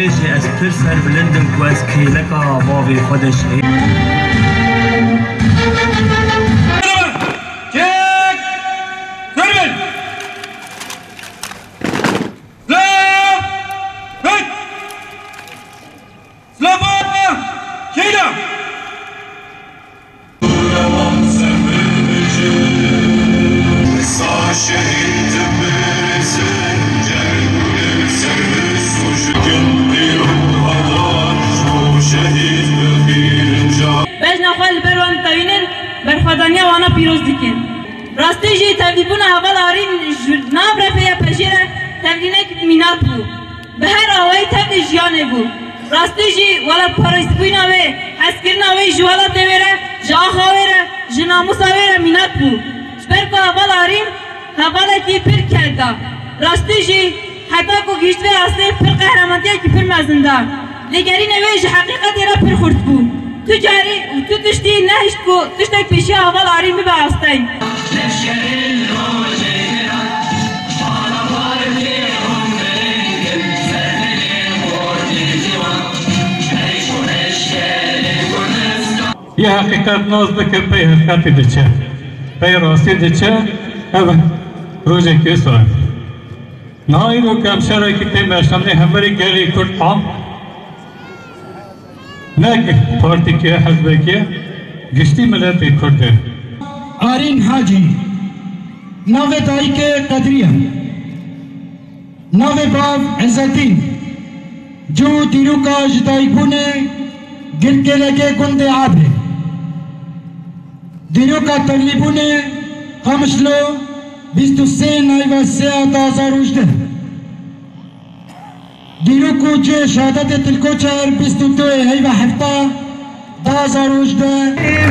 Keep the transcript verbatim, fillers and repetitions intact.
Jî ez pir serbilind im ku ez kêleka bavê xwe de şehîd. Çek! Durbin! Silav! Hit! Silava! Şehîda! Bejna xwe li ber wan ditewînin, berxwedaniya wana pîroz dikin. Rastî jî tevlîbûna heval Arîn ji nav refê ye pejê re tevlînek mînak bû. Bi her awayî tevlî jiyanê bû. Rastî jî welatparêzbûna wê, hezkirina wê ji welatê wê re, ji axa wê re, ji namûsa wê re mînak bû. Ji ber ku heval Arîn hevalekî pir ked e. Rastî jî heta ku gihîşt vê astê pir qehrematiyekî pir mezin da. Lêgerînê wê ji heqîqetê re pir xurt bû. Tu carî û tu tiştî nehişt ku tiştek pêşiya heval Arîn bibe asteng. Yê heqîqet nas bike, pey heqîqetê diçe. Pey rastî diçe, ev rojekî wisa. Niha îro ku em şerekî tê meşandin hemberî gelê Kurd am, ne partîkê, hizbekê, giştî miletê Kurd e. Arîn Hacî, navê dayikê Qedriye. Navê bav Îzzetîn. Cû dîroka ji dayikbûnê Girkêlekê gundê Abê. Dîroka tevlîbûnê Qamişlo bîst û sê nayva sê a du hazar û hejdeh. Dîrok û cihê şehadetê Til Koçer bîst û du heyva hefta du hazar û hejdeh.